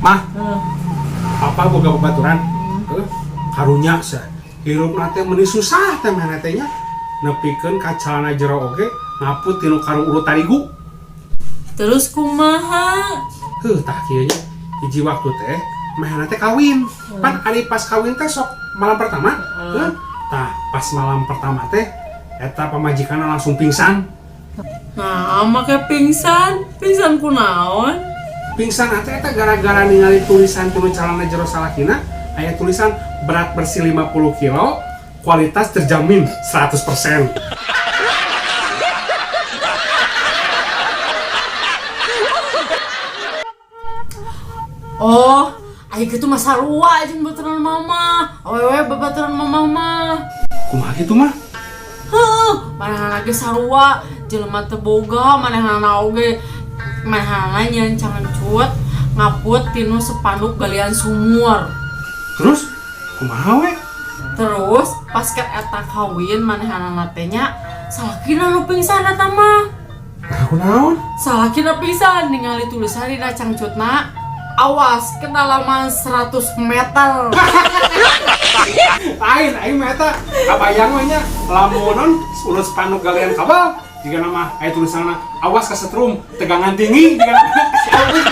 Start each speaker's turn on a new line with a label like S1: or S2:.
S1: Mah, papa boga babaturan. Heuh, karunya sia. Hirupna teh meuni susah teh manehna teh nya. Nepikeun ka calana jero oge ngaput tinu karung urut tarigu.
S2: Terus kumaha?
S1: Heuh, tah kieu nya. Hiji waktu teh manehna teh kawin. Pan ari pas kawin teh sok malam pertama. Heuh, tah pas malam pertama teh eta pamajikanna langsung pingsan.
S2: Nah, make pingsan. Pingsan kunaon?
S1: Pingsan teh eta gara-gara ningali tulisan tinu calana jero salakina aya tulisan berat bersih 50 kilo, kualitas terjamin 100%.
S2: Oh, ayo gitu mah sarua jeung baturan mama. Awewe babaturan mama mah.
S1: Kumaha kitu, mah?
S2: Heuh, manehna ge sarua, jelema teu boga, manehna oge manehna nyieun cangcut ngaput tinu sepanduk galian sumur.
S1: Terus kumaha we?
S2: Terus pas ke eta kawin manehna teh nya salakina nu pingsan eta mah.
S1: Nah, kunaon?
S2: Salakina pingsan ningali tulisan dina cangcutna, awas kedalaman 100 meter.
S1: Lain, aing mah eta kabayang we nya lamun non urut spanduk galian kabel jika nama aya tulisanna awas kesetrum tegangan tinggi jika nama. Si Agus.